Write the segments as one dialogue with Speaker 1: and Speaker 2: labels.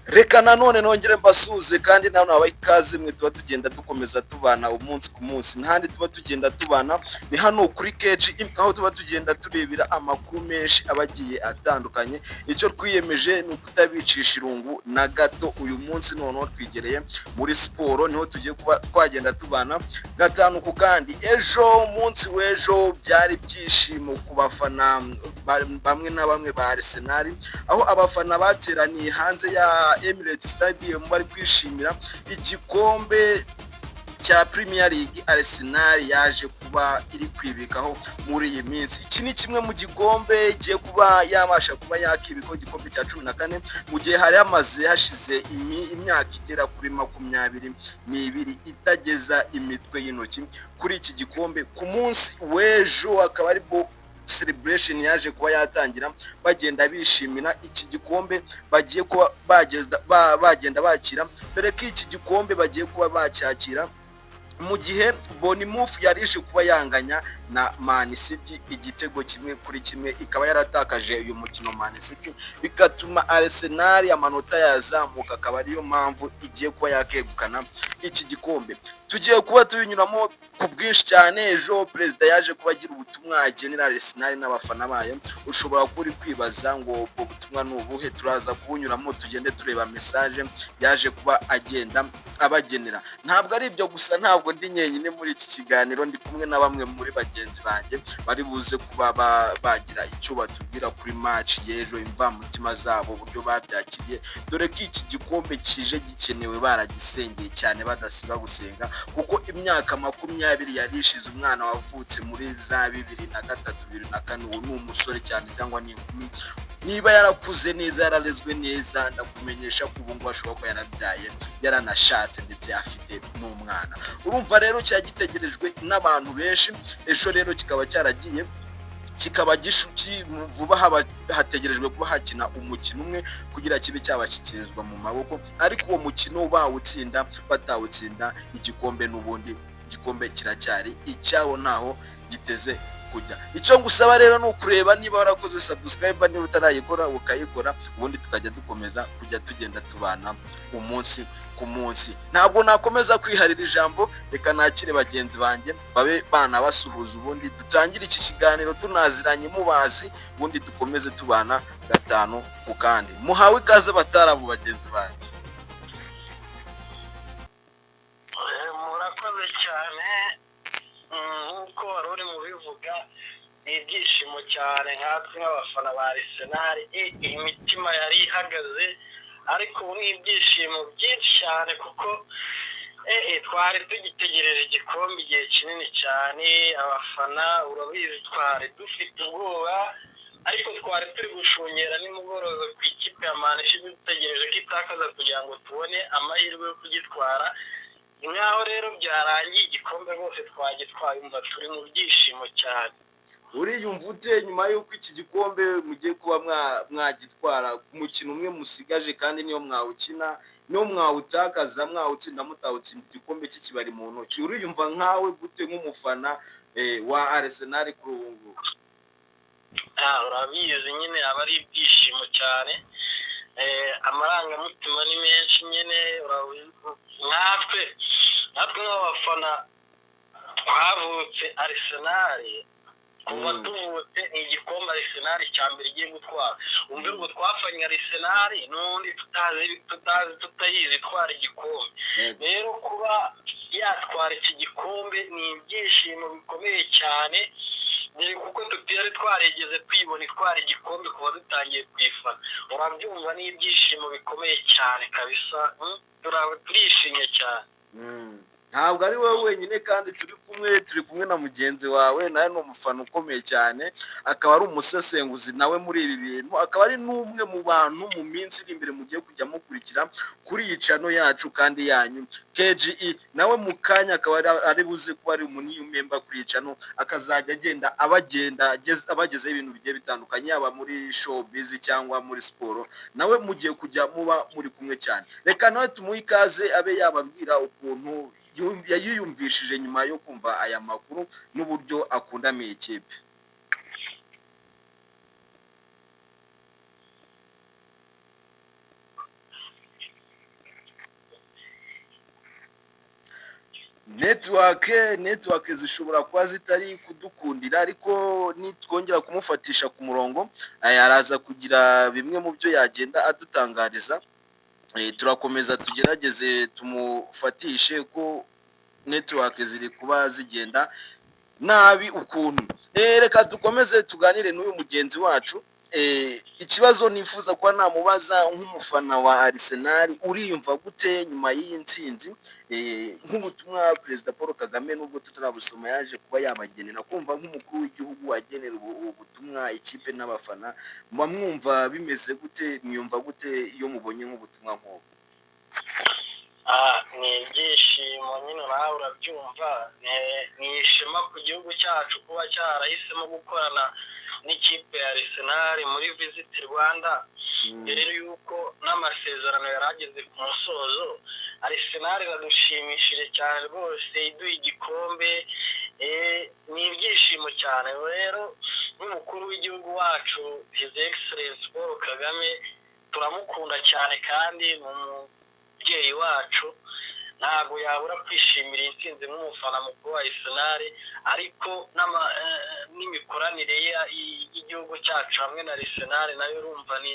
Speaker 1: Reka nanone nongere mbasuhuze kandi nawe nabaha ikaze mwe tuba tugenda dukomeza tubana umunsi ku munsi. Ntahandi tuba tugenda tubana ni hano kuri keji, aho tuba tugenda turebera amakuru menshi aba agiye atandukanye. Icyo twiyemeje ni ukutabicisha irungu na gato. Uyu munsi noneho twigereye muri siporo, niho tugiye kuba twagenda tubana gatanu ku kandi. Ejo, umunsi w'ejo byari ibyishimo ku bafana bamwe na bamwe ba Arsenal, aho abafana bateraniye hanze ya Emirates Stadium bari kwishimira igikombe cya Premier League Arsenal yaje kuba iri kwibikaho muri iyi minsi. Iki ni kimwe mu gikombe igiye kuba yabasha kuba yakibikaho, igikombe cya 14, mu gihe hari hamaze hashize imyaka igera kuri 22 itageza imitwe y'intoki kuri iki gikombe. Ku munsi w'ejo akaba aribwo celebration yaje kuba yatangira, bagenda bishimira iki gikombe bagiye kuba bagenda bakira, dore ko iki gikombe bagiye kuba bacyakira mu gihe Bournemouth yari ije kuba yanganya na Man City igitego 1-1, ikaba yaratakaje uyu mukino Man City, bigatuma Arsenal amanota yazamuka, akaba ariyo mpamvu igiye kuba yakegukana iki gikombe. Tugiye kuba tubinyuramo ku bwinshi cyane. Ejo perezida yaje kuba agira ubutumwa agenera Arsenal n'abafana bayo. Ushobora kuba uri kwibaza ngo ubwo butumwa ni ubuhe? Turaza kubunyuramo, tugende tureba message yaje kuba agenda abagenera. Ntabwo ari ibyo gusa, ntabwo ndi nyenyine muri iki kiganiro, ndi kumwe na bamwe muri bagenzi banjye bari buze kuba bagira icyo batubwira kuri match y'ejo, imvamutima zabo, uburyo babyakiriye, dore ko iki gikombe kije gikenewe, baragisengeye cyane badasiba gusenga, kuko imyaka 20 yari ishize. Umwana wavutse muri za 2003, 2004, uwo ni umusore cyane cyangwa ni inkumi, niba yarakuze neza, yararezwe neza, ndakumenyesha ko ubu ngubu ashobora kuba yarabyaye, yaranashatse, ndetse afite n'umwana. Urumva rero cyari gitegerejwe n'abantu benshi. Ejo rero kikaba cyaragiye kikaba vuba haba hategerejwe kuba hakina umukino umwe kugira kibe cyabashyikirizwa mu maboko, ariko uwo mukino bawutsinda batawutsinda, igikombe n'ubundi igikombe kiracyari icyabo, ntaho giteze kujya. Icyo ngusaba rero ni ukureba niba warakoze subscribe, niba utarayikora ukayikora, ubundi tukajya dukomeza kujya tugenda tubana umunsi ku munsi. Ntabwo nakomeza kwiharira ijambo, reka nakire bagenzi banjye babe banabasuhuza, ubundi dutangire iki kiganiro tunaziranye mubazi, ubundi dukomeze tubana gatanu ku kandi. Muhawe ikaze bataramu bagenzi banjye.
Speaker 2: Murakoze cyane. Nk'uko wari uri mu bivuga, ni ibyishimo cyane nkatwe nk'abafana ba Arsenal. Imitima yari ihagaze, ariko ubu ni ibyishimo byinshi cyane kuko twari tugitegereje igikombe igihe kinini cyane. Abafana urabizi twari dufite ubwoba, ariko twari turi gushungera nimugoroba ku ikipe ya Man City, dutegereje ko itakaza kugira ngo tubone amahirwe yo kugitwara. Nkaho rero byarangiye, igikombe rwose twagitwaye, umva turi mu byishimo cyane.
Speaker 1: Uriyumva ute nyuma y'uko iki gikombe mugiye kuba mwagitwara umukino umwe musigaje, kandi niyo mwawukina niyo mwawutakaza, mwawutsinda mutawutsinda, igikombe kikibari mu ntoki? Uriyumva nkawe gute nk'umufana wa Arsenal kuri ubu ngubu?
Speaker 2: Urabizi nyine aba ari ibyishimo cyane. Amarangamutima ni menshi nyine. Nkatwe nk'abafana twavutse Arsenal, kuva tuvutse ni igikombe Arsenal cya mbere igiye gutwara. Wumve ngo twafanye Arsenal n'ubundi tutazi tutayizi itwara igikombe. Rero kuba yatwara iki gikombe ni ibyishimo bikomeye cyane, dore kuko tutari twarigeze tuyibona itwara igikombe kuva dutangiye kuyifana. Urabyumva, ni ibyishimo bikomeye cyane kabisa. Turishimye cyane.
Speaker 1: Ntabwo ari wowe wenyine kandi turi kumwe, turi kumwe na mugenzi wawe, nawe ni umufana ukomeye cyane, akaba ari umusesenguzi nawe muri ibi bintu, akaba ari n'umwe mu bantu mu minsi iri imbere mugiye kujya mukurikira kuri iyi channel yacu kandi yanyu KGE. Nawe mu kanya akaba ari buze kuba ari umu new member kuri iyi channel, akazajya agenda abagezaho ibintu bigiye bitandukanye, yaba muri showbiz cyangwa muri siporo, nawe mugiye kujya muba muri kumwe cyane. Reka nawe tumuhe ikaze abe yababwira ukuntu yiyumvishije nyuma yo kumva aya makuru n'uburyo akundamo iyi kipe. Network zishobora kuba zitari kudukundira, ariko nitwongera kumufatisha ku murongo araza kugira bimwe mu byo yagenda adutangariza. Turakomeza tugerageze tumufatishe ko network ziri kuba zigenda nabi ukuntu. Reka dukomeze tuganire n'uyu mugenzi wacu. Ikibazo nifuza kuba namubaza nk'umufana wa Arsenal: uriyumva gute nyuma y'iyi ntsinzi? Nk'ubutumwa Perezida Paul Kagame, nubwo tutarabusoma, yaje kuba yabagenera, kumva nk'umukuru w'igihugu agenera ubutumwa ikipe n'abafana, muba mwumva bimeze gute? Mwiyumva gute iyo mubonye nk'ubutumwa nk'ubu?
Speaker 2: Ni ibyishimo nyine, nawe urabyumva. Ni ishema ku gihugu cyacu kuba cyarahisemo gukorana n'ikipe ya Arsenal muri Visit Rwanda, mbere y'uko n'amasezerano yari ageze ku musozo. Arsenal iradushimishije cyane rwose, iduha igikombe, ni ibyishimo cyane. Rero n'umukuru w'igihugu wacu, His Excellence Paul Kagame, turamukunda cyane kandi ni umubyeyi wacu, ntabwo yabura kwishimira iyi ntsinzi nk'umufana mukuru wa Arsenal. Ariko n'imikoranire y'igihugu cyacu hamwe na Arsenal nayo, urumva ni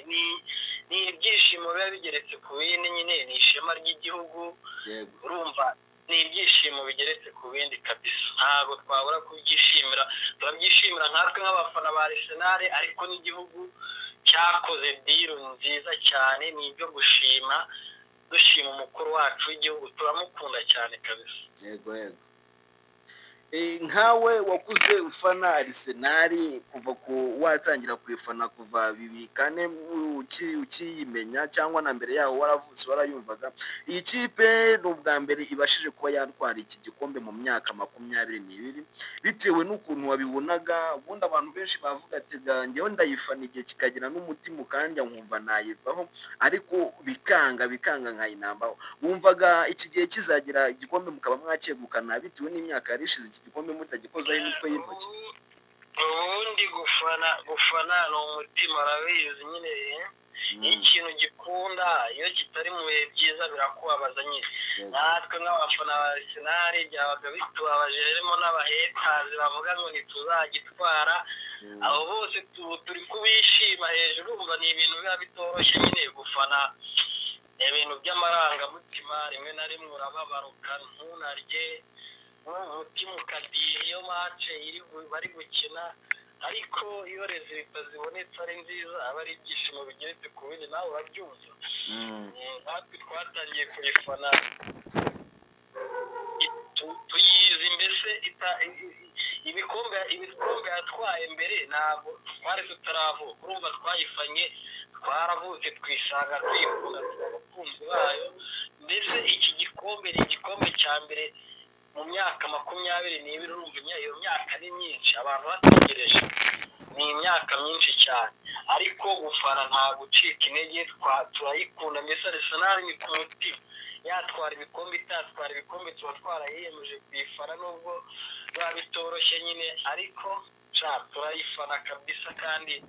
Speaker 2: ibyishimo biba bigeretse ku bindi nyine, ni ishema ry'igihugu. Urumva ni ibyishimo bigeretse ku bindi kabisa, ntabwo twabura kubyishimira. Turabyishimira nkatwe nk'abafana ba Arsenal, ariko n'igihugu cyakoze deal nziza cyane, ni ibyo gushima. Dushima umukuru wacu w'igihugu, turamukunda cyane kabisa.
Speaker 1: Yego. Nkawe wakuze ufana Arsenal kuva ku watangira kuyifana kuva 2004 ukiyimenya, cyangwa na mbere yaho waravutse warayumvaga, iyi kipe ni ubwa mbere ibashije kuba yatwara iki gikombe mu myaka 22. Bitewe n'ukuntu wabibonaga, ubundi abantu benshi bavuga ati: "Njyewe ndayifana igihe kikagera n'umutima ukandya nkumva nayivaho, ariko bikanga bikanga nkayinambaho." Wumvaga iki gihe kizagera igikombe mukaba mwacyegukana, bitewe n'imyaka yari ishize iki gikombe mutagikozaho imitwe y'intoki?
Speaker 2: Ubundi gufana ni umutima, urabizi nyine. Iyo ikintu gikunda, iyo kitari mu bihe byiza, birakubabaza nyine. Natwe nk'abafana ba Arsenal byabaga bitubabaje, harimo n'abahetazi bavuga ngo ntituzagitwara. Abo bose turi kubishima hejuru. Urumva ni ibintu biba bitoroshye nyine gufana, ni ibintu by'amarangamutima. Rimwe na rimwe urababaruka ntunarye, umutima ukadiha iyo match bari gukina. Ariko iyo résultat zibonetse ari nziza, aba ari ibyishimo bigeretse ku bindi, nawe urabyumva. Natwe twatangiye kuyifana tuyizi mbese ibikombe yatwaye mbere ntabwo twari tutaravuka. Urumva twayifanye twaravutse, twisanga tuyikunda, tuba abakunzi bayo. Mbese iki gikombe ni igikombe cya mbere mu myaka 22. Urumva iyo myaka ni myinshi abantu bategereje, ni imyaka myinshi cyane. Ariko gufana nta gucika intege, turayikunda. Mbese Arsenal ni ku mutima, yatwara ibikombe, itatwara ibikombe, tuba twarayiyemeje kuyifana, nubwo biba bitoroshye nyine, ariko sha turayifana kabisa. Kandi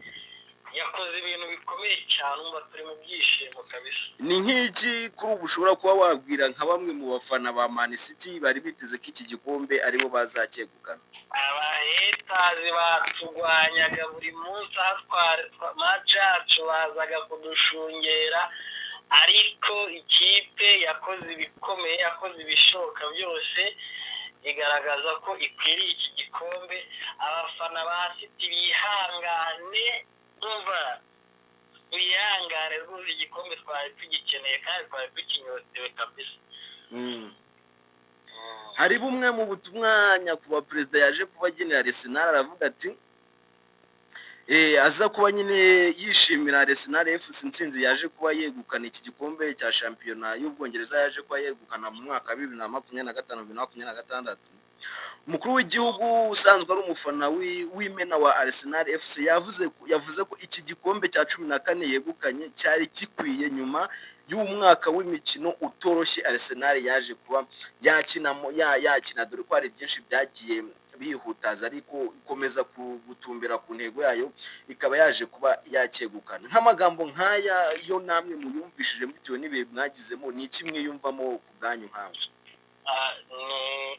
Speaker 2: yakoze ibintu bikomeye cyane, umva turi mu byishimo kabisa.
Speaker 1: Ni nk'iki kuri ubu ushobora kuba wabwira nka bamwe mu bafana ba Man City bari biteze ko iki gikombe aribo bazacyegukana?
Speaker 2: Abahetazi baturwanyaga buri munsi, aho twari match yacu bazaga kudushungera, ariko ikipe yakoze ibikomeye, yakoze ibishoboka byose, igaragaza ko ikwiriye iki gikombe. Abafana ba City bihangane, umva bihangane rwose, igikombe twari tugikeneye kandi twari tukinyotewe kabisa.
Speaker 1: Hari bumwe mu butumwa nyakubahwa perezida yaje kuba agenera Arsenal, aravuga ati aza kuba nyine yishimira Arsenal FC intsinzi yaje kuba yegukana iki gikombe cya shampiyona y'Ubwongereza, yaje kuba yegukana mu mwaka wa 2025, 2026. Umukuru w'igihugu usanzwe ari umufana w'imena wa Arsenal FC yavuze ko iki gikombe cya 14 yegukanye cyari gikwiye nyuma y'umwaka w'imikino utoroshye Arsenal yaje kuba yakinamo, yakina, dore ko hari byinshi byagiye bihutaza, ariko ikomeza gutumbera ku ntego yayo, ikaba yaje kuba yacyegukana. Nk'amagambo nk'aya, iyo namwe muyumvishije bitewe n'ibihe mwagizemo, ni iki mwiyumvamo ku bwanyu nkawe?
Speaker 2: Ah,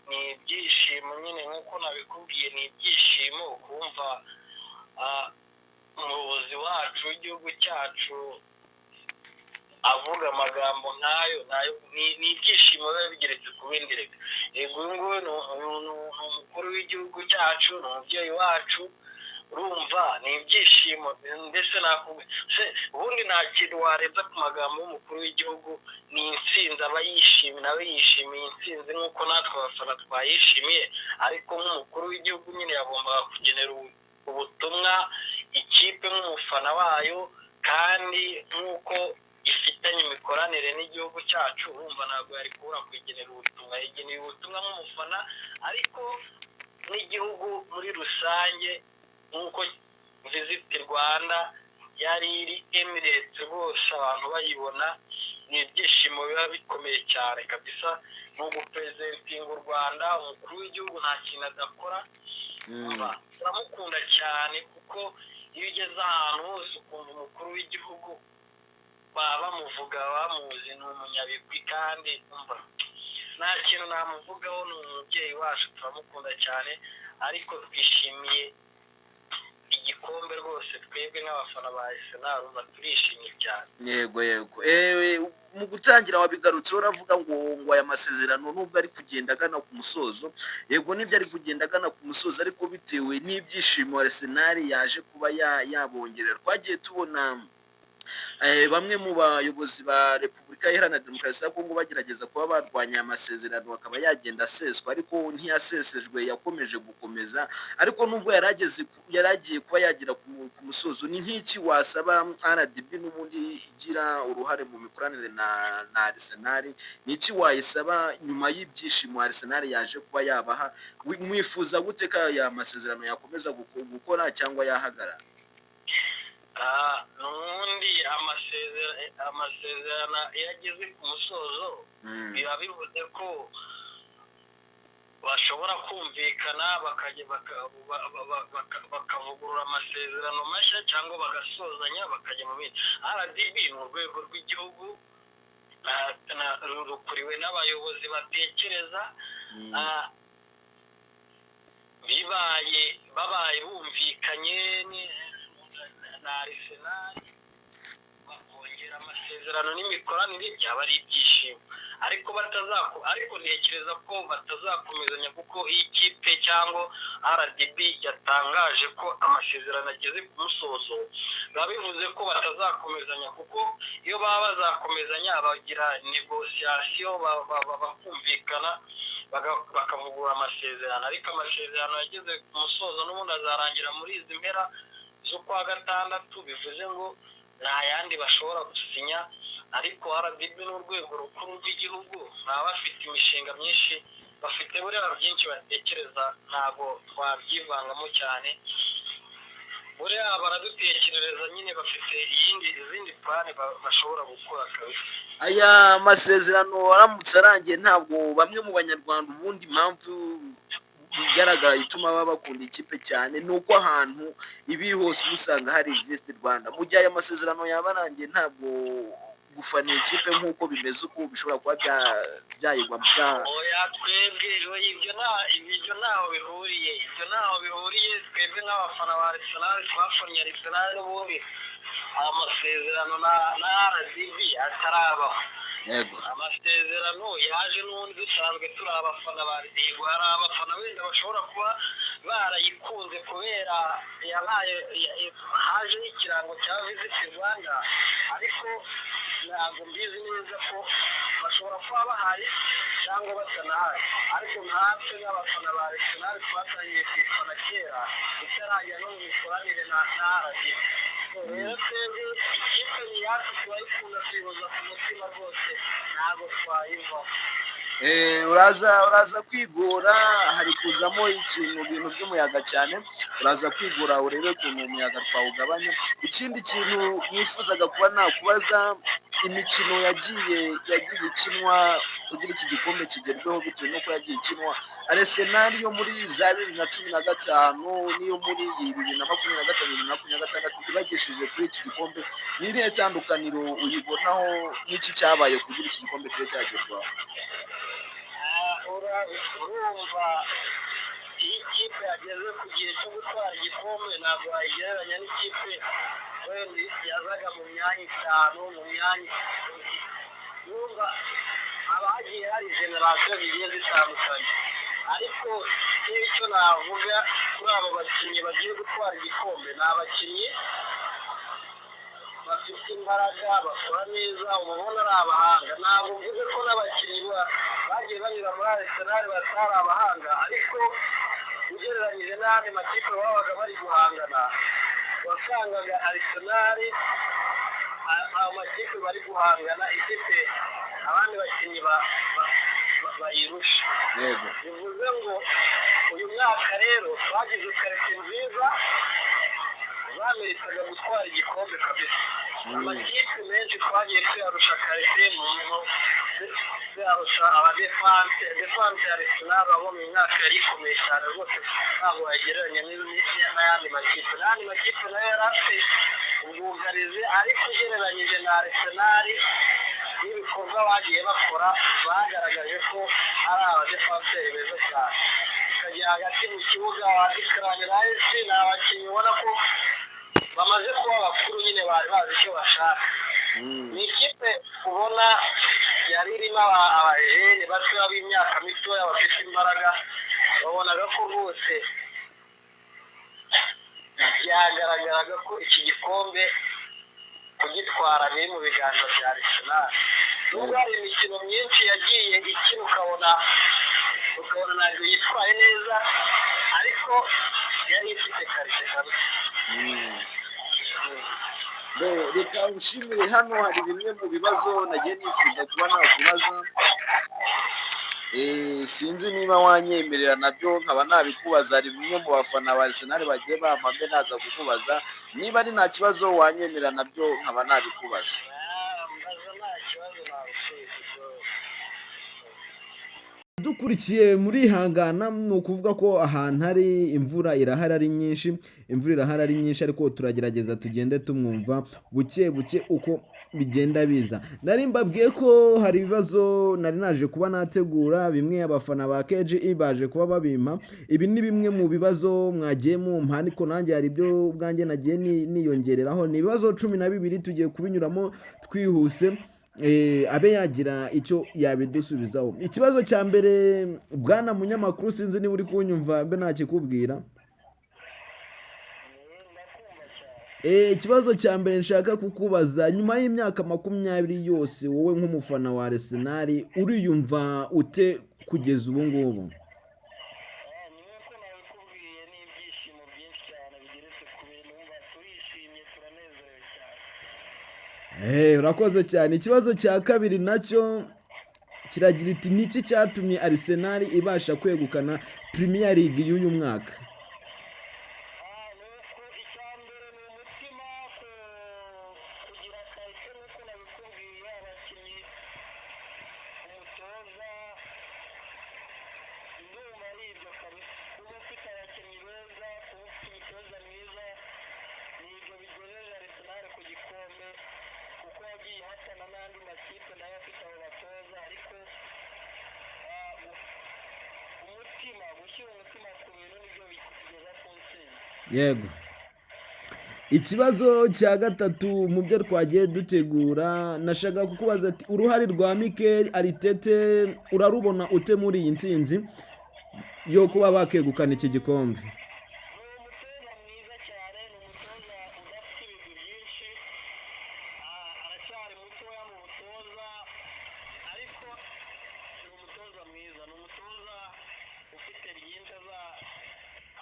Speaker 2: ni ibyishimo nyine nk'uko nabikubwiye, ni ibyishimo kumva umuyobozi wacu w'igihugu cyacu avuga amagambo nk'ayo. Ni ibyishimo biba bigeretse ku bindi. Reka yego, uyu nguyu ni umukuru w'igihugu cyacu, ni umubyeyi wacu. Urumva ni ibyishimo mbese nakubwiye se ubundi nta kintu warenza ku magambo y'umukuru w'igihugu. Ni intsinzi aba yishimiye, nawe yishimiye intsinzi nk'uko natwe abafana twayishimiye. Ariko nk'umukuru w'igihugu nyine yagombaga kugenera ubutumwa ikipe nk'umufana wayo, kandi nk'uko ifitanye imikoranire n'igihugu cyacu. Urumva ntabwo yari kubura kuyigenera ubutumwa. Yageneye ubutumwa nk'umufana, ariko n'igihugu muri rusange, nk'uko Visit Rwanda yari iri Emirates rwose abantu bayibona. Ni ibyishimo biba bikomeye cyane kabisa, ni ugupresentinga u Rwanda. Umukuru w'igihugu nta kintu adakora. Umva, turamukunda cyane, kuko iyo ugeze ahantu hose ukumva umukuru w'igihugu baba bamuvuga, bamuzi, ni umunyabigwi. Kandi umva, nta kintu namuvugaho, ni umubyeyi wacu, turamukunda cyane. Ariko twishimiye igikombe rwose, twebwe nk'abafana ba Arsenal, urumva turishimye cyane.
Speaker 1: Yego, mu gutangira wabigarutseho, uravuga ngo aya masezerano nubwo ari kugenda agana ku musozo, yego nibyo ari kugenda agana ku musozo, ariko bitewe n'ibyishimo Arsenal yaje kuba yabongerera. Twagiye tubona bamwe mu bayobozi ba Repubulika Iharanira Demokarasi ya Kongo bagerageza kuba barwanya aya masezerano, akaba yagenda aseswa, ariko ntiyasesejwe, yakomeje gukomeza. Ariko nubwo yari ageze yari agiye kuba yagera ku musozo, ni nk'iki wasaba RDB n'ubundi igira uruhare mu mikoranire na Arsenal? Ni iki wayisaba nyuma y'ibyishimo Arsenal yaje kuba yabaha? Mwifuza gute ko aya masezerano yakomeza gukora cyangwa yahagarara?
Speaker 2: N'ubundi amasezerano iyo ageze ku musozo, biba bivuze ko bashobora kumvikana bakajya bakavugurura amasezerano mashya cyangwa bagasozanya bakajya mu bindi. RDB ni urwego rw'igihugu, rukuriwe n'abayobozi batekereza. Bibaye babaye bumvikanye na Arsenal bakongera amasezerano n'imikoranire, byaba ari ibyishimo. Ariko batazako, ariko ntekereza ko batazakomezanya, kuko iyi kipe cyangwa RDB yatangaje ko amasezerano ageze ku musozo, biba bivuze ko batazakomezanya, kuko iyo baba bazakomezanya bagira négociation, bakumvikana, bakavugurura amasezerano. Ariko amasezerano yageze ku musozo, n'ubundi azarangira muri izi mpera z'ukwa gatandatu, bivuze ngo nta yandi bashobora gusinya. Ariko RDB ni urwego rukuru rw'igihugu, baba bafite imishinga myinshi, bafite buriya byinshi batekereza, ntabwo twabyivangamo cyane. Buriya baradutekerereza nyine, bafite izindi plan bashobora gukora kabisa.
Speaker 1: Aya masezerano aramutse arangiye, ntabwo bamwe mu Banyarwanda, ubundi impamvu bigaragara ituma baba bakunda ikipe cyane ni uko ahantu iba iri hose uba usanga hari Visit Rwanda. Mu gihe aya masezerano yaba arangiye, ntabwo gufana ikipe nk'uko bimeze uku bishobora kuba byayigwa bya
Speaker 2: Oya, twebwe oya, ibyo ntaho bihuriye, ibyo ntaho bihuriye. Twebwe nk'abafana ba Arsenal twafannye Arsenal n'ubundi amasezerano na RDB atarabaho. Amasezerano yaje n'ubundi dusanzwe turi abafana ba Yego, hari abafana wenda bashobora kuba barayikunze kubera yabaye hajeho ikirango cya Visit Rwanda, ariko ntabwo mbizi neza ko bashobora kuba bahari cyangwa batanahari. Ariko nkatwe nk'abafana ba Arsenal twatangiye kuyifana kera itarajya no mu mikoranire na RDB. Rero twebwe ikipe ni iyacu, turayikunda, tuyihoza ku mutima rwose, ntabwo twayivaho.
Speaker 1: Uraza kwigora, hari kuzamo ikintu bintu by'umuyaga cyane. Uraza kwigora urebe ukuntu umuyaga twawugabanya. Ikindi kintu nifuzaga kuba nakubaza, imikino yagiye ikinwa kugira iki gikombe kigerweho, bitewe n'uko yagiye ikinwa, Arsenal yo muri za 2015 n'iyo muri iyi 2025, 2026 ibagishije kuri iki gikombe, ni irihe tandukaniro uyibonaho, n'iki cyabaye kugira iki gikombe kibe cyagerwaho?
Speaker 2: Urumva, iyo ikipe yageze ku gihe cyo gutwara igikombe, ntabwo wayigereranya n'ikipe wenda yazaga mu myanya 5, mu myanya. Urumva, haba hagiye hari génération zigiye zitandukanye, ariko n'icyo navuga kuri abo bakinnyi bagiye gutwara igikombe, ni abakinnyi bafite imbaraga, bakora neza, uba ubona ari abahanga. Ntabwo mvuze ko n'abakinnyi bagiye banyura muri Arsenal batari abahanga, ariko ugereranyije n'andi makipe babaga bari guhangana, wasangaga Arsenal ayo makipe bari guhangana ifite abandi bakinnyi bayirusha. Bivuze ngo uyu mwaka rero twagize qualité nziza, zameritaga gutwara igikombe kabisa. Amakipe menshi twagiye tuyarusha qualité, mu tuyarusha abadéfense. Défense ya Arsenal urabona uyu mwaka yari ikomeye cyane rwose, ntabwo wayigereranya n'ayandi makipe. N'ayandi makipe nayo yari afite ubwugarizi, ariko ugereranyije na Arsenal n'ibikorwa bagiye bakora, bagaragaje ko ari abadefanseri beza cyane. Ukajya hagati mu kibuga, ba Declan Rice, ni abakinnyi ubona ko bamaze kuba bakuru nyine, bari bazi icyo bashaka. Ni ikipe ubona yari irimo abajene batoya b'imyaka mitoya bafite imbaraga, babonaga ko rwose byagaragaraga ko iki gikombe kugitwara biri mu biganza bya Arsenal, nubwo hari imikino myinshi yagiye ikina ukabona ntabwo yitwaye neza, ariko yari ifite qualité kabisa.
Speaker 1: Reka ushimire. Hano hari bimwe mu bibazo nagiye nifuza kuba nakubaza. Sinzi niba wanyemerera nabyo nkaba nabikubaza. Hari bimwe mu bafana ba Arsenal bagiye bampa mbe naza kukubaza. Niba ari nta kibazo, wanyemerera nabyo nkaba nabikubaza?
Speaker 2: Mbaza, nta kibazo, nabisubiza.
Speaker 1: Dukurikiye murihangana, ni ukuvuga ko ahantu hari imvura irahari ari nyinshi, imvura irahari ari nyinshi, ariko turagerageza tugende tumwumva buke buke uko bigenda biza. Nari mbabwiye ko hari ibibazo nari naje kuba nategura, bimwe abafana ba KGE baje kuba babimpa. Ibi ni bimwe mu bibazo mwagiye mumpa, ariko nanjye hari ibyo ubwanjye nagiye niyongereraho. Ni ibibazo 12, tugiye kubinyuramo twihuse, abe yagira icyo yabidusubizaho. Ikibazo cya mbere, bwana munyamakuru, sinzi niba uri kunyumva mbe ntakikubwira.
Speaker 2: Ndakumva cyane.
Speaker 1: Ikibazo cya mbere nshaka kukubaza: nyuma y'imyaka 20 yose, wowe nk'umufana wa Arsenal uriyumva ute kugeza ubu ngubu?
Speaker 2: Ni nk'uko nabikubwiye, ni ibyishimo byinshi cyane bigeretse ku bintu. Wumva turishimye, turanezerewe cyane.
Speaker 1: Urakoze cyane. Ikibazo cya kabiri nacyo kiragira iti: niki cyatumye Arsenal ibasha kwegukana Premier League y'uyu mwaka?
Speaker 2: Ni uko icya mbere ni umutima, kugira qualité, nk'uko nabikubwiye, abakinnyi, umutoza. Ndumva ari ibyo kabisa. Kuba ufite abakinnyi beza, kuba ufite umutoza mwiza, ni ibyo bigejeje Arsenal ku gikombe, kuko yagiye ihatana n'andi makipe nayo afite abo batoza, ariko umutima, gushyira umutima ku bintu nibyo bikugeza ku ntsinzi.
Speaker 1: Yego. Ikibazo cya gatatu mu byo twagiye dutegura, nashaka kukubaza ati: uruhare rwa Mikel Arteta urarubona ute muri iyi ntsinzi yo kuba bakegukana iki gikombe?
Speaker 2: Ni umutoza mwiza cyane, ni umutoza udafite ibigwi byinshi, aracyari mutoya mu butoza, ariko ni umutoza mwiza, ni umutoza ufite byinshi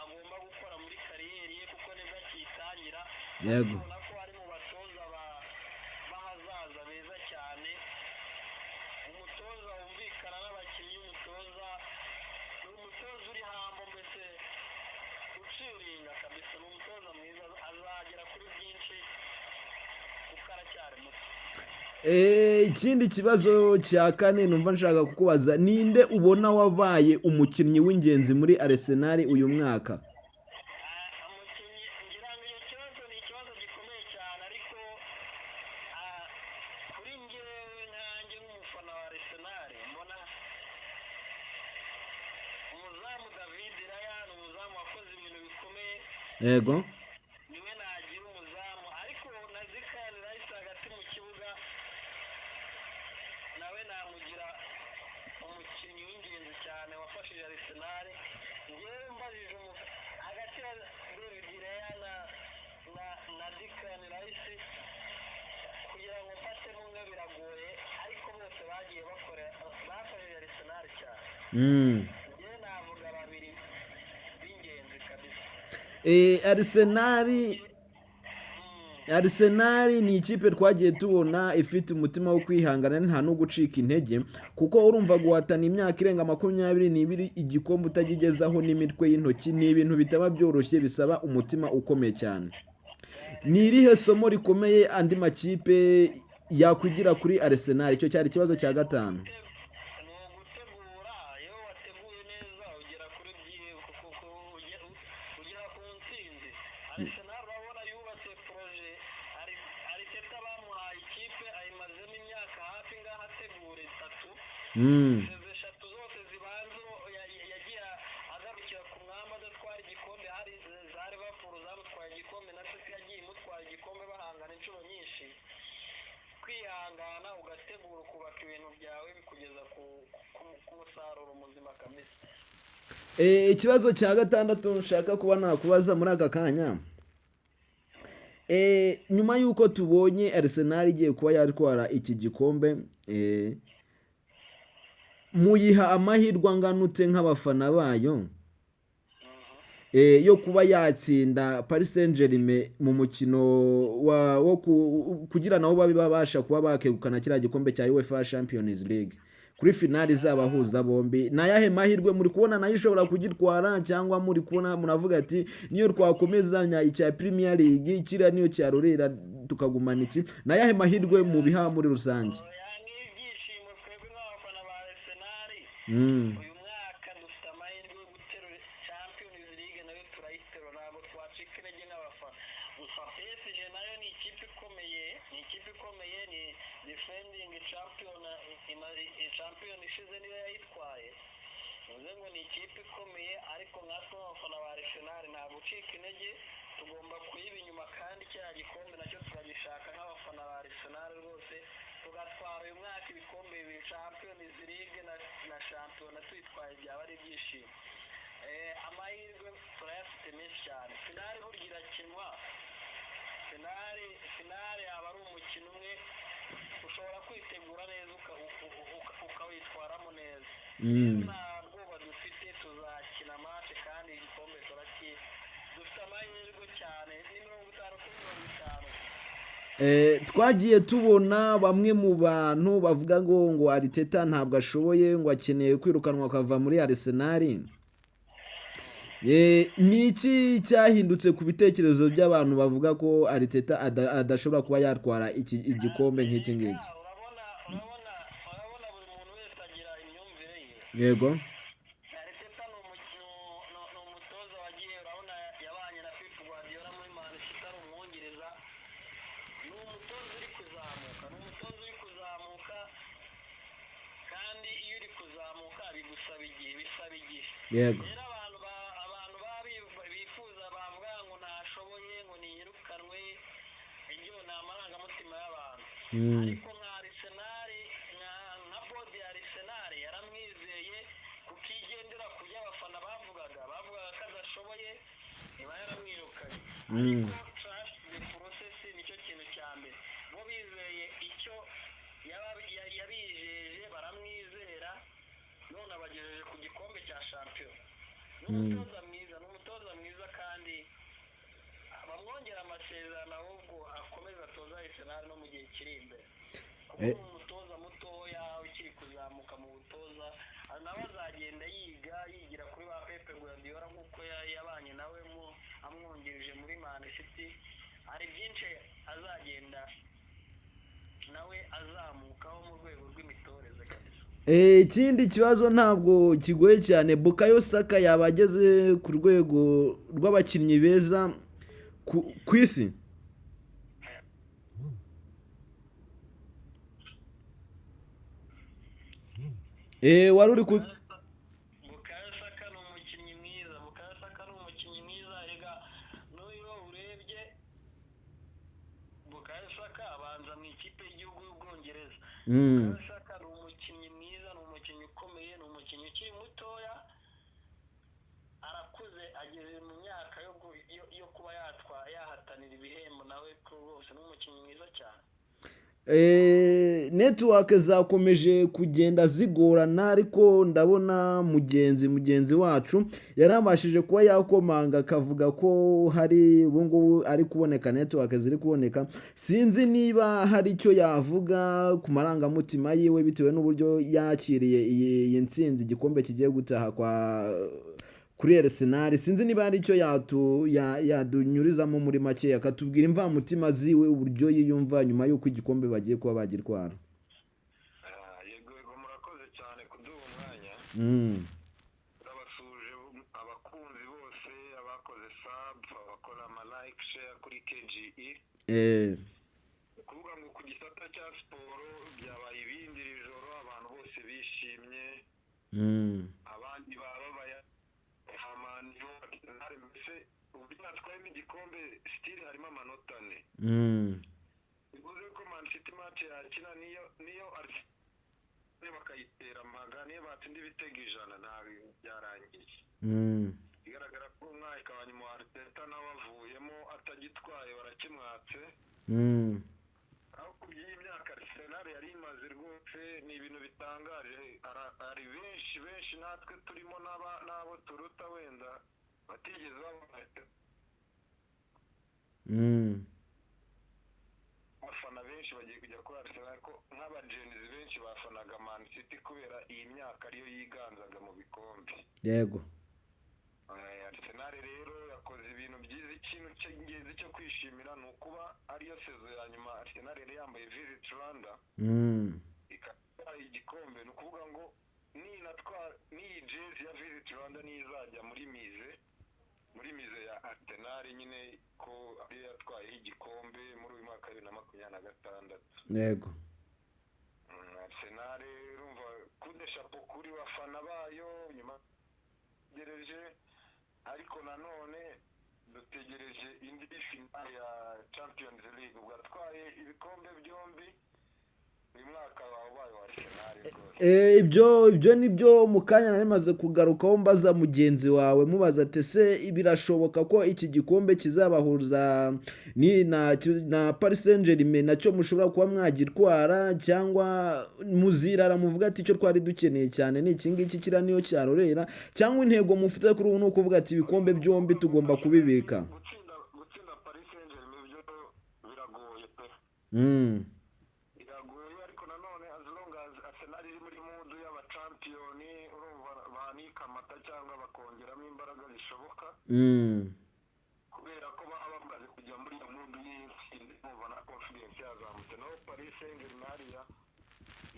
Speaker 2: agomba gukora muri carrière ye, kuko nibwo akiyitangira. Ubona ko ari mu batoza b'ahazaza beza cyane, umutoza wumvikana n'abakinnyi, umutoza ni umutoza uri humble, mbese uciringa kabisa. Ni umutoza mwiza, azagera kuri byinshi kuko aracyari muto.
Speaker 1: Ikindi kibazo cya kane numva nshaka kukubaza: ninde ubona wabaye umukinnyi w'ingenzi muri Arsenal uyu mwaka?
Speaker 2: Umukinnyi, ngira ngo iyo kibazo ni ikibazo gikomeye cyane, ariko kuri njyewe nkanjye nk'umufana wa Arsenal mbona
Speaker 1: Yego.
Speaker 2: Niwe nagira umuzamu, ariko na Declan Rice hagati mu kibuga nawe namugira umukinnyi w'ingenzi cyane wafashije Arsenal. Ngewe mbajije hagati ya David Raya na Declan Rice, kugira ngo mfatemo umwe biragoye, ariko bose bagiye bakora, bafashije Arsenal cyane. Ngewe navuga babiri b'ingenzi kabisa.
Speaker 1: Arsenal ni ikipe twagiye tubona ifite umutima wo kwihangana, nta no gucika intege, kuko urumva guhatana imyaka irenga 22 igikombe utakigezaho n'imitwe y'intoki ni ibintu bitaba byoroshye, bisaba umutima ukomeye cyane. Ni irihe somo rikomeye andi makipe yakwigira kuri Arsenal? Icyo cyari ikibazo cya gatanu.
Speaker 2: Ni ugutegura. Iyo wateguye neza ugera kuri ugera ku ntsinzi. Arsenal urabona yubatse projet. Arteta bamuhaye ikipe ayimazemo imyaka hafi ngaho ategura itatu. Saison eshatu zose zibanza yagiye agarukira ku mwamba adatwara igikombe. Hari za Liverpool zamutwaye igikombe, na City yagiye imutwara igikombe, bahangana inshuro nyinshi. Kwihangana, ugategura, ukubaka ibintu byawe bikugeza ku musaruro muzima kabisa.
Speaker 1: Ikibazo cya gatandatu nshaka kuba nakubaza muri aka kanya, nyuma y'uko tubonye Arsenal igiye kuba yatwara iki gikombe, muyiha amahirwe angana ute nk'abafana bayo yo kuba yatsinda Paris Saint-Germain mu mukino wo kugira nabo babe babasha kuba bakegukana kiriya gikombe cya UEFA Champions League kuri finali izabahuza bombi? Ni ayahe mahirwe muri kubona nayo ishobora kugitwara, cyangwa muri kubona muravuga ati niyo twakomezanya icya Premier League kiriya niyo cyarorera tukagumana iki? Ni ayahe mahirwe mubiha muri rusange?
Speaker 2: Oya, n'ibyishimo twebwe nk'abafana ba Arsenal, uyu mwaka dufite amahirwe yo guterura Champions League, nayo turayiterura, ntabwo twacika intege nk'abafana. Gusa PSG nayo ni ikipe ikomeye, ni ikipe ikomeye, ni defending champion, champion ishize niyo yayitwaye. Bivuze ngo ni ikipe ikomeye, ariko nkatwe nk'abafana ba Arsenal nta gucika intege, tugomba kuyiba inyuma, kandi kiriya gikombe nacyo turagishaka nk'abafana ba Arsenal rwose, tugatwara uyu mwaka ibikombe bibiri, Champions League na shampiyona. Tuyitwaye byaba ari ibyishimo. Amahirwe turayafite menshi cyane. Finale burya irakinwa, finale yaba ari umukino umwe, ushobora kwitegura neza ukawitwaramo neza. Nta bwoba dufite, tuzakina match kandi igikombe dufite amahirwe cyane, ni 50 kuri 50.
Speaker 1: Twagiye tubona bamwe mu bantu bavuga ngo Arteta ntabwo ashoboye, ngo akeneye kwirukanwa akava muri Arsenal. Ni iki cyahindutse ku bitekerezo by'abantu bavuga ko Arteta adashobora kuba yatwara iki igikombe nk'iki ngiki?
Speaker 2: Urabona buri muntu wese agira imyumvire ye. Arteta ni umutoza wagiye, urabona yabanye na Pep Guardiola muri Man City ari umwungiriza. Ni umutoza uri kuzamuka, ni umutoza uri kuzamuka, kandi iyo uri kuzamuka bigusaba igihe, bisaba igihe. Rero abantu bifuza bavuga ngo ntashoboye, ngo niyirukanwe, ibyo ni amarangamutima y'abantu. Ariko nka Arsenal, nka board ya Arsenal yaramwizeye, kuko igendera ku byo abafana bavugaga ko adashoboye, iba yaramwirukanye. Ariko trust the process nicyo kintu cya mbere. Bo bizeye icyo yabijeje, baramwizera, none abagejeje ku gikombe cya shampiyona. Ni umutoza mwiza, ni umutoza mwiza, kandi bamwongera amasezerano, ahubwo akomeza atoza Arsenal no mu gihe kiri imbere, kuko ni umutoza mutoya ukiri kuzamuka mu butoza, nawe azagenda yiga, yigira kuri ba Pep Guardiola nk'uko yabanye nawe amwungirije muri Man City. Hari byinshi azagenda nawe azamukaho mu rwego rw'imitoreze kabisa.
Speaker 1: Ikindi kibazo ntabwo kigoye cyane. Bukayo Saka yaba ageze ku rwego rw'abakinnyi beza ku isi? Wari uri ku
Speaker 2: Bukayo Saka ni umukinnyi mwiza, Bukayo Saka ni umukinnyi mwiza erega. ikipe y'igihugu y'Ubwongereza. Bukayo Saka ni umukinnyi mwiza, ni umukinnyi ukomeye, ni umukinnyi ukiri mutoya, arakuze, ageze mu myaka yo kuba yahatanira ibihembo nawe rwose, ni umukinnyi mwiza cyane.
Speaker 1: Network zakomeje kugenda zigorana, ariko ndabona mugenzi wacu yarabashije kuba yakomanga, akavuga ko hari ubungubu ari kuboneka, network ziri kuboneka. Sinzi niba hari icyo yavuga ku marangamutima yiwe bitewe n'uburyo yakiriye iyi ntsinzi, igikombe kigiye gutaha kwa kuri Arsenal. Sinzi niba hari icyo yadunyurizamo muri make, akatubwira imvamutima ziwe, uburyo yiyumva nyuma y'uko igikombe bagiye kuba bagitwara.
Speaker 3: Yego, murakoze cyane kuduha umwanya. Turabasuhuje abakunzi bose, abakoze sub, abakora ama like, share kuri KGE. Ni ukuvuga ngo ku gisata cya siporo byabaye ibindi iri joro, abantu bose bishimye, abandi bababaye hamaniyo Arsenal. Mbese uburyo yatwayemo igikombe, still harimo amanota 4. Bivuze ko Man City match yakina niyo Arsenal bakayitera amaga, niyo batsinda ibitego 100, ntabwo byarangiye. Bigaragara ko umwaka wa nyuma wa Arteta nawe avuyemo atagitwaye, barakimwatse. Aho ku by'iyi myaka Arsenal yari imaze, rwose ni ibintu bitangaje. Hari benshi benshi natwe turimo n'abo turuta wenda batigeze babona abafana benshi bagiye kujya kuri Arsenal, ko nk'abagenzi benshi bafanaga Man City kubera iyi myaka ariyo yiganzaga mu bikombe. Arsenal rero yakoze ibintu byiza. Ikintu cy'ingenzi cyo kwishimira ni ukuba ariyo saison ya nyuma Arsenal yari yambaye Visit Rwanda, ikatwara igikombe. Ni ukuvuga ngo ninatwara n'iyi jezi ya Visit Rwanda, niyo izajya muri musée ya Arsenal nyine, ko ariyo yatwayeho igikombe muri uyu mwaka wa 2026. Arsenal urumva coup de chapeau kuri bafana bayo. Nyuma tegereje, ariko nanone dutegereje indi finale ya Champions League. Ubwo atwaye ibikombe byombi, uyu mwaka wabaye wa Arsenal rwose.
Speaker 1: Ibyo ni byo mu kanya nari maze kugarukaho mbaza mugenzi wawe, mubaza ati: "Ese birashoboka ko iki gikombe kizabahuza ni na Paris Saint-Germain, nacyo mushobora kuba mwagitwara, cyangwa muzirara muvuga ati icyo twari dukeneye cyane ni iki ngiki, kiriya niyo cyarorera, cyangwa intego mufite kuri ubu ni ukuvuga ati ibikombe byombi tugomba kubibika?"
Speaker 3: Gutsinda Paris Saint-Germain byo biragoye pe. Biragoye, ariko nanone as long as Arsenal iri muri mood y'abachampiyoni, urumva banika amata cyangwa bakongeramo imbaraga zishoboka, kubera ko baba bamaze kujya muri iyo mood y'intsinzi, bumva na confidence yazamutse. Naho Paris Saint-Germain hariya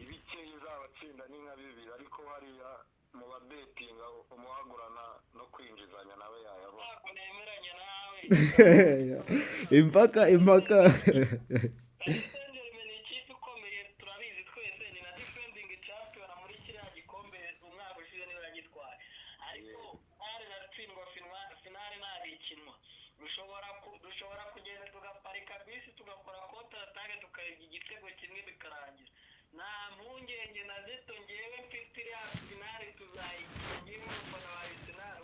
Speaker 3: ibike izabatsinda ni nka bibiri, ariko hariya mu babetinga umuhagurana no kwinjizanya nawe yayabona.
Speaker 2: Ntabwo nemeranya nawe.
Speaker 1: Impaka impaka.
Speaker 2: Paris Saint-Germain ni ikipe ikomeye, turabizi twese, ni na defending champion muri kiriya gikombe, umwaka ushize niwe yagitwaye. Ariko finale iratsindwa, finale ntabwo ikinwa. Dushobora kugenda tugaparika bisi, tugakora contre attaque, tukayibya igitego kimwe bikarangira. Nta mpungenge na zito ngewe mfite, iriya finale tuzayikina. Ngewe nk'umufana wa Arsenal,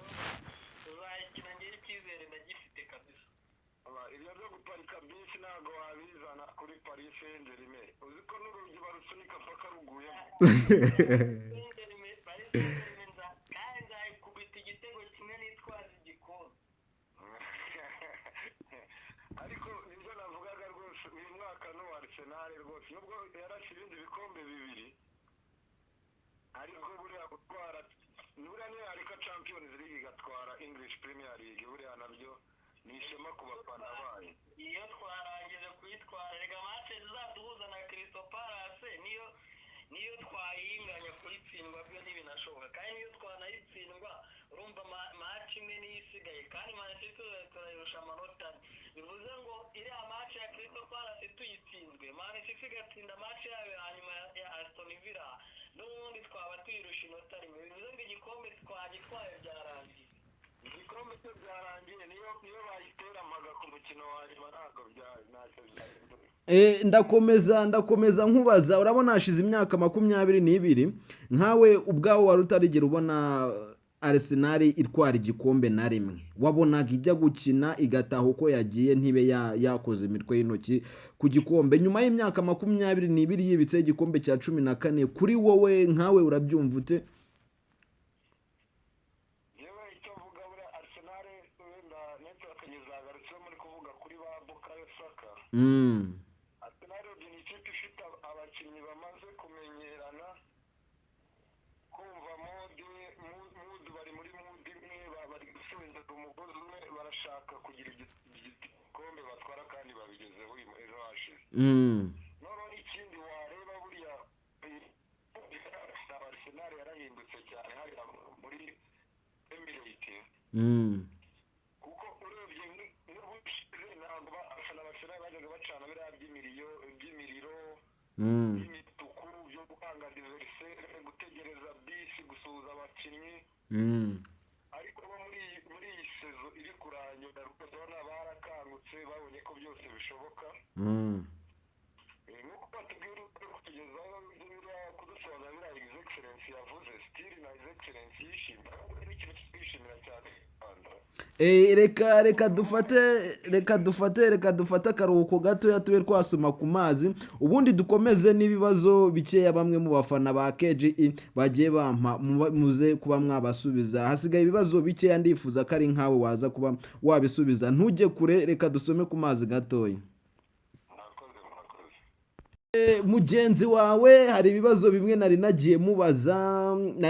Speaker 2: tuzayikina, ngewe icyizere ndagifite kabisa.
Speaker 3: Ibyo byo guparika bisi ntabwo wabizana kuri Paris Saint-Germain. Uzi ko n'urugi barusunika mpaka ruguyemo.
Speaker 2: Paris Saint-Germain kandi nzayikubita igitego kimwe nitwaza igikombe.
Speaker 3: Ariko nibyo navugaga rwose, uyu mwaka ni uwa Arsenal rwose, nubwo yarashe ibindi bikombe bibiri, ariko buriya gutwara, buriya niyo yareka Champions League igatwara English Premier League, buriya nabyo ni ishema ku bafana bayo.
Speaker 2: Iyo twarangije kuyitwara rega, match zizaduhuza na Crystal Palace, niyo twayinganya, kuyitsindwa byo ntibinashoboka. Kandi niyo twanayitsindwa, urumva match imwe niyo isigaye, kandi Man City turayirusha amanota 4. Bivuze ngo iriya match ya Crystal Palace tuyitsinzwe, Man City igatsinda match yayo hanyuma ya Aston Villa, n'ubundi twaba tuyirusha inota rimwe. Bivuze ngo igikombe twagitwaye, byarangiye.
Speaker 3: Igikombe cyo byarangiye, niyo bayitera amaga ku mukino wa nyuma ntabwo ntacyo byahindura.
Speaker 1: Ndakomeza nkubaza. Urabona hashize imyaka 22, nkawe ubwawe wari utarigera ubona Arsenal itwara igikombe na rimwe. Wabonaga ijya gukina igataha uko yagiye, ntibe yakoze imitwe y'intoki ku gikombe. Nyuma y'imyaka 22 yibitseho igikombe cya 14, kuri wowe nkawe urabyumva ute?
Speaker 3: Yewe, icyo mvuga, buriya Arsenal, wenda network zagarutseho muri kuvuga kuri ba Bukayo Saka. Arsenal ni ikipe ifite abakinnyi bamaze kumenyerana, kumva mood, bari muri mood imwe, bari gusenyera umugozi umwe, barashaka kugira igikombe batwara kandi babigezeho ejo hashize. Noneho n'ikindi wareba, buriya Arsenal yarahindutse cyane hariya muri Emirates, kuko urebye n'ubushize ntabwo abafana ba Arsenal bajyaga bacana biriya by'imiriro by'imituku byo gukanga adversaire, gutegereza bisi, gusuhuza abakinnyi. Ariko bo muri iyi saison iri kurangira rwose urabona barakangutse, babonye ko byose bishoboka. Nk'uko batubwira, uri kutugezaho biriya, kudusobanurira biriya His Excellence yavuze, still na His Excellence yishimira, ni ikintu cyo kwishimira cyane mu Rwanda.
Speaker 1: Reka dufate akaruhuko gatoya, tube twasoma ku mazi, ubundi dukomeze n'ibibazo bikeya bamwe mu bafana ba KGE bagiye bampa, muze kuba mwabasubiza. Hasigaye ibibazo bikeya, ndifuza ko ari nkawe waza kuba wabisubiza. Ntujye kure, reka dusome ku mazi gatoya.
Speaker 3: Murakoze, murakoze.
Speaker 1: Mugenzi wawe hari ibibazo bimwe nari nagiye mubaza,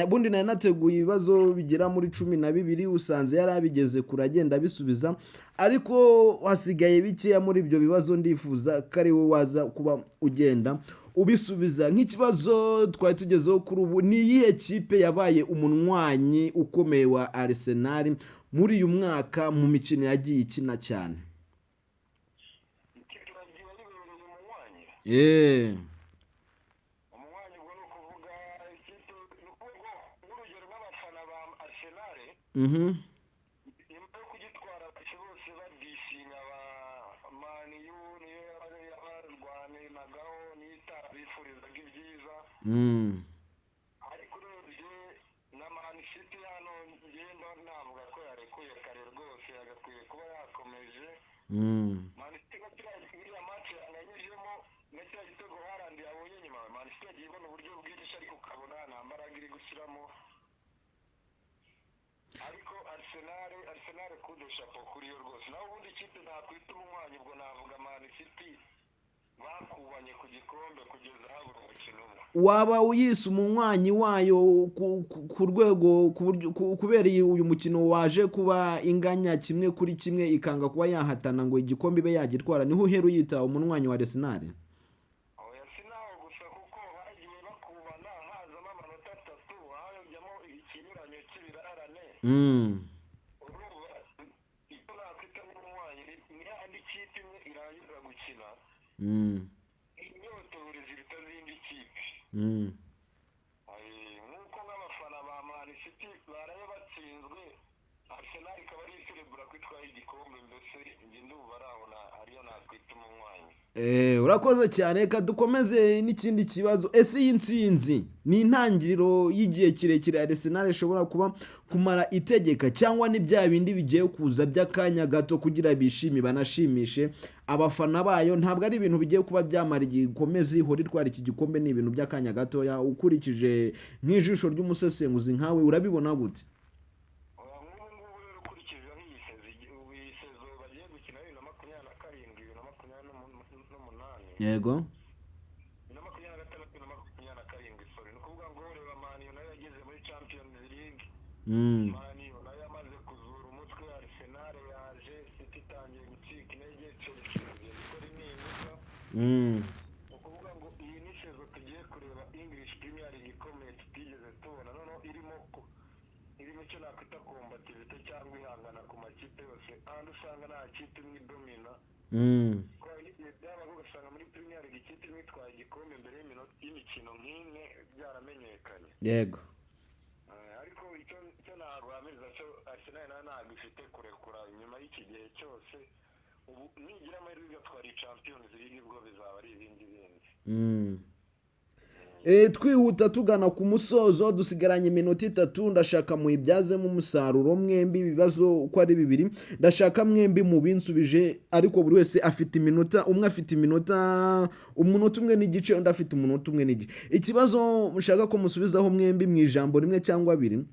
Speaker 1: ubundi nari nateguye ibibazo bigera muri 12, usanze yari abigeze kure agenda abisubiza, ariko hasigaye bikeya muri ibyo bibazo, ndifuza ko ari we waza kuba ugenda ubisubiza. Nk'ikibazo twari tugezeho kuri ubu: ni iyihe kipe yabaye umunywanyi ukomeye wa Arsenal muri uyu mwaka mu mikino yagiye ikina cyane?
Speaker 3: Ikipe yagiye yibereye umunywanyi. Umunywanyi ubwo ni ukuvuga ikipe, ni ukuvuga nk'urugero nk'abafana ba Arsenal, nyuma yo kugitwara bahise bose badisinga ba Man U, niyo yabarwanagaho, niyo itarabifurizaga ibyiza. Ariko urebye na Man City hano, ngenda navuga ko yarekuye kare rwose, yagakwiye kuba yakomeje. Man City nka kiriya, iriya match yanganyijemo na kiriya gitego Haaland yabonye nyuma, Man City yagiye ibona uburyo bwinshi, ariko ukabona nta mbaraga iri gushyiramo. Ariko Arsenal coup de chapeau kuri yo rwose. Naho ubundi ikipe nakwita umunywanyi, ubwo navuga Man City, bakubanye ku gikombe kugeza habura umukino umwe.
Speaker 1: Waba uyise umunywanyi wayo ku rwego ku buryo kubera uyu mukino waje kuba inganya 1-1, ikanga kuba yahatana ngo igikombe ibe yagitwara, niho uhera uyita umunywanyi wa Arsenal?
Speaker 3: Oya, si naho gusa, kuko bagiye bakubana hazamo amanota 3, hajyamo ikinyuranyo cy'ibirarane. Urumva icyo nakwita nk'umunywanyi ni handi ikipe imwe irangiza gukina inyota ziruta izindi kipe. Nk'uko nk'abafana ba Man City baraye batsinzwe, Arsenal ikaba ari iserebura ko itwaye igikombe, mbese njye ndumva ari aho ariyo nakwita umunywanyi.
Speaker 1: Urakoze cyane. Reka dukomeze n'ikindi kibazo. Ese iyi ntsinzi ni intangiriro y'igihe kirekire Arsenal ishobora kuba kumara itegeka, cyangwa ni bya bindi bigiye kuza by'akanya gato kugira bishime banashimishe abafana bayo? Ntabwo ari ibintu bigiye kuba byamara igihe ikomeze ihora itwara iki gikombe, ni ibintu by'akanya gatoya. Ukurikije nk'ijisho ry'umusesenguzi nkawe, urabibona gute?
Speaker 3: Oya, nk'ubu ngubu rero, ukurikije aho iyi saison, ubu iyi saison bagiye gukina 2027, 2028, 2026, 2027, sorry, ni ukuvuga ngo reba Man U nayo yageze muri Champions League. Man U nayo yamaze kuzura umutwe, Arsenal yaje, City itangiye gucika intege, Chelsea igiye gukora impinduka. Ni ukuvuga ngo iyi ni saison tugiye kureba English Premier League ikomeye tutigeze tubona, noneho irimo icyo nakwita combativité cyangwa ihangana ku makipe yose, ahandi usanga nta kipe imwe idomina. Ko hari n'igihe byabaga ugasanga muri Premier League ikipe imwe itwaye igikombe mbere y'iminota y'imikino nk'ine byaramenyekanye. Ariko icyo naguhamiriza cyo, Arsenal nayo ntabwo ifite kurekura nyuma y'iki gihe cyose. Ubu nigira amahirwe igatwara iyi Champions League, ubwo bizaba ari ibindi bindi.
Speaker 1: Twihuta tugana ku musozo, dusigaranye iminota 3. Ndashaka muyibyazemo umusaruro mwembi. Ibibazo uko ari bibiri ndashaka mwembi mubinsubije, ariko buri wese afite iminota, umwe afite umunota umwe n'igice, undi afite umunota umwe n'igice. Ikibazo nshaka ko musubizaho mwembi mu ijambo rimwe cyangwa abiri: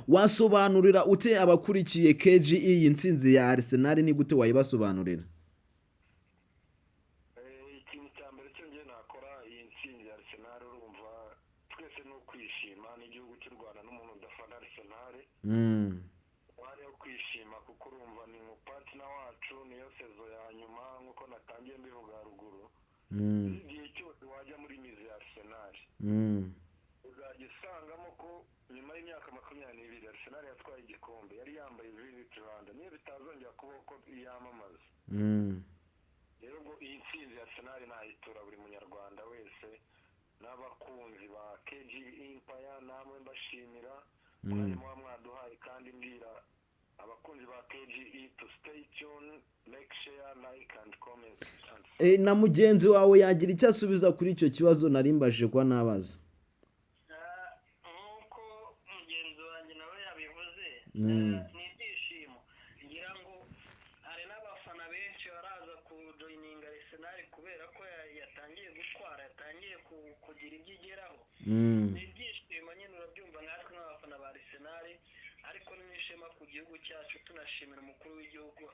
Speaker 1: wasobanurira ute abakurikiye KGE iyi ntsinzi ya Arsenal? Ni gute wayibasobanurira?
Speaker 3: Ikintu cya mbere cyo ngiye nakora, iyi ntsinzi ya Arsenal, urumva twese ni ukwishima n'igihugu cy'u Rwanda, n'umuntu udafana Arsenal wari wo kwishima, kuko urumva ni umupartner wacu, niyo saison ya nyuma. Nk'uko natangiye mbivuga haruguru, igihe cyose wajya muri musée ya Arsenal uzajya usangamo ko nyuma y'imyaka 22 Arsenal yatwaye igikombe, yari yambaye Visit Rwanda. Niyo bitazongera kubaho ko yamamaza. Rero ubwo iyi ntsinzi ya Arsenal nayitura buri munyarwanda wese n'abakunzi ba KG Empire, namwe mbashimira mwanya muba mwaduhaye, kandi mbwira abakunzi ba KGE to stay tuned, make, share, like and comment and
Speaker 1: Na mugenzi wawe yagira icyo asubiza kuri icyo kibazo nari mbajije kuba nabaza.
Speaker 2: Nk'uko mugenzi wanjye nawe yabivuze, ni ibyishimo. Ngira ngo hari n'abafana benshi baraza kujoininga Arsenal kubera ko yatangiye gutwara, yatangiye kugira ibyo igeraho. Ni ibyishimo nyine, urabyumva, nkatwe nk'abafana ba Arsenal, ariko ni n'ishema ku gihugu cyacu. Tunashimira umukuru w'igihugu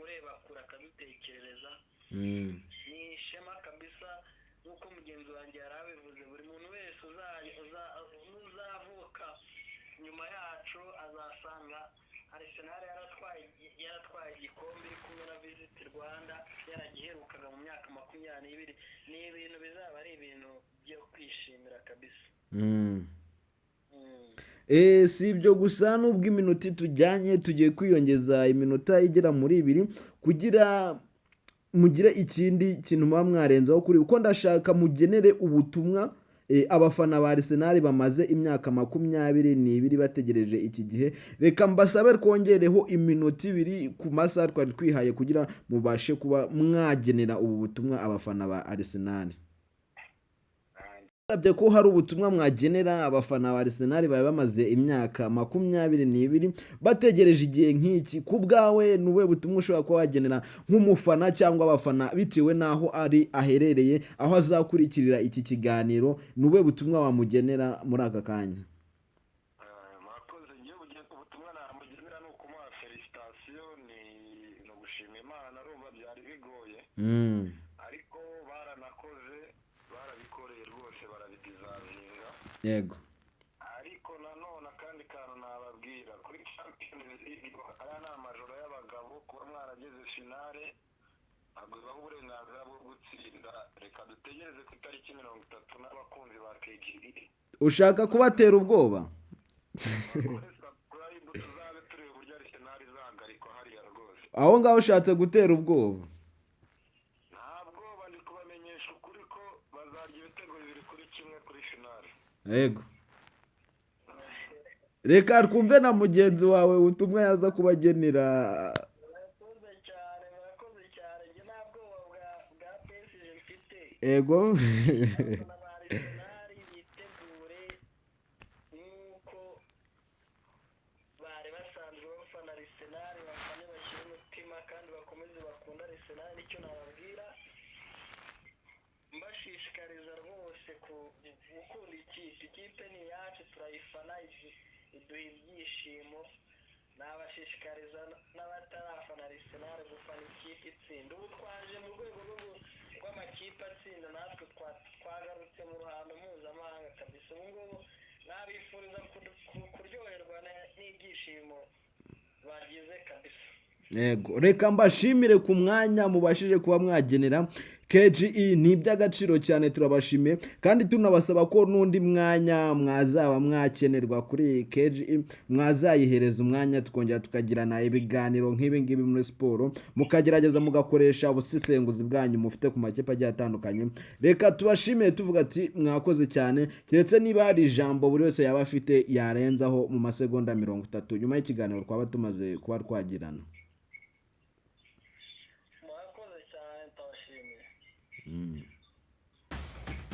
Speaker 2: ureba kure akadutekerereza. Ni ishema kabisa. Nk'uko mugenzi wanjye yari abivuze, buri muntu wese uzavuka nyuma yacu azasanga Arsenal yaratwaye igikombe iri kumwe na Visit Rwanda, yaragiherukaga mu myaka 22. Ni ibintu bizaba ari ibintu byo kwishimira kabisa.
Speaker 1: Si ibyo gusa, nubwo iminota itujyanye, tugiye kwiyongeza iminota igera muri 2 kugira mugire ikindi kintu muba mwarenzaho kuri, kuko ndashaka mugenere ubutumwa abafana ba Arsenal bamaze imyaka 22 bategereje iki gihe. Reka mbasabe twongereho iminota 2 ku masaha twari twihaye kugira mubashe kuba mwagenera ubu butumwa abafana ba Arsenal. Basabye ko hari ubutumwa mwagenera abafana ba Arsenal bari bamaze imyaka 22 bategereje igihe nk'iki. Ku bwawe ni ubuhe butumwa ushobora kuba wagenera nk'umufana cyangwa abafana, bitewe n'aho ari aherereye, aho azakurikirira iki kiganiro? Ni ubuhe butumwa wamugenera muri aka kanya?
Speaker 3: Murakoze. Ngewe ubutumwa namugenera ni ukumuha félicitations, ni ugushima Imana. Urumva byari bigoye, ariko baranakoze, barabikoreye rwose, barabideservinga. Ariko nanone akandi kantu nababwira kuri Champions League, aya ni amajoro y'abagabo. Kuba mwarageze finale ntabwo bibaha uburenganzira bwo gutsinda. Reka dutegereze ku itariki 30 n'abakunzi ba KGE.
Speaker 1: Ushaka kubatera ubwoba?
Speaker 3: Bakore subscribe, tuzabe tureba uburyo Arsenal izahagarikwa hariya rwose.
Speaker 1: Aho ngaho ushatse gutera ubwoba?
Speaker 3: Nta bwoba, ndi kubamenyesha ukuri ko bazarya ibitego 2-1 kuri finale.
Speaker 1: Yego, reka twumve na mugenzi wawe ubutumwa yaza kubagenera.
Speaker 2: Murakoze cyane, murakoze cyane. Njye nta bwoba bwa PSG mfite. Abafana ba Arsenal bitegure nk'uko bari basanzwe bafana Arsenal, bafane bashyire umutima kandi bakomeze bakunde Arsenal. Nicyo nababwira, mbashishikariza rwose gukunda ikipe. Ikipe ni iyacu, turayifana, iduha ibyishimo. Nabashishikariza n'abatarafana Arsenal gufana ikipe itsinda. Ubu twaje mu rwego rw'amakipe atsinda, natwe twagarutse mu ruhando mpuzamahanga kabisa. Ubu ngubu nabifuriza kuryoherwa n'ibyishimo bagize kabisa.
Speaker 1: Yego, reka mbashimire ku mwanya mubashije kuba mwagenera KGE, ni iby'agaciro cyane, turabashimiye kandi tunabasaba ko n'undi mwanya mwazaba mwakenerwa kuri KGE mwazayihereza umwanya, tukongera tukagirana ibiganiro nk'ibi ngibi muri siporo, mukagerageza mugakoresha ubusesenguzi bwanyu mufite ku makipe agiye atandukanye. Reka tubashimire tuvuga ati mwakoze cyane, keretse niba hari ijambo buri wese yaba afite yarenzaho mu masegonda 30 nyuma y'ikiganiro twaba tumaze kuba twagirana.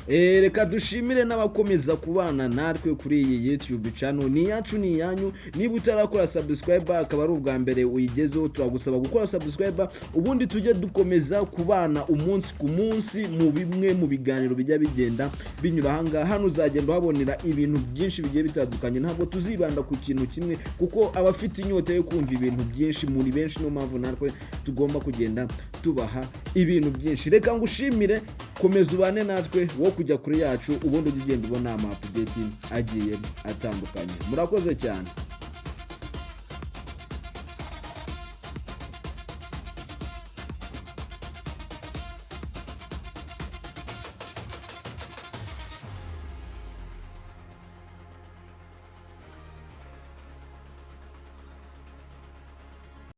Speaker 1: Reka dushimire n'abakomeza kubana natwe kuri iyi YouTube channel. Ni iyacu, ni iyanyu. Niba utarakora subscribe, akaba ari ubwa mbere uyigezeho, turagusaba gukora subscribe, ubundi tujye dukomeza kubana umunsi ku munsi mu bimwe mu biganiro bijya bigenda binyura ahangaha. Hano uzagenda uhabonera ibintu byinshi bigiye bitandukanye. Ntabwo tuzibanda ku kintu kimwe, kuko abafite inyota yo kumva ibintu byinshi muri benshi. Niyo mpamvu natwe tugomba kugenda tubaha ibintu byinshi. Reka ngushimire, komeza ubane natwe wo kujya kure yacu, ubundi ujye ugenda ubona ama update agiye atandukanye. Murakoze cyane.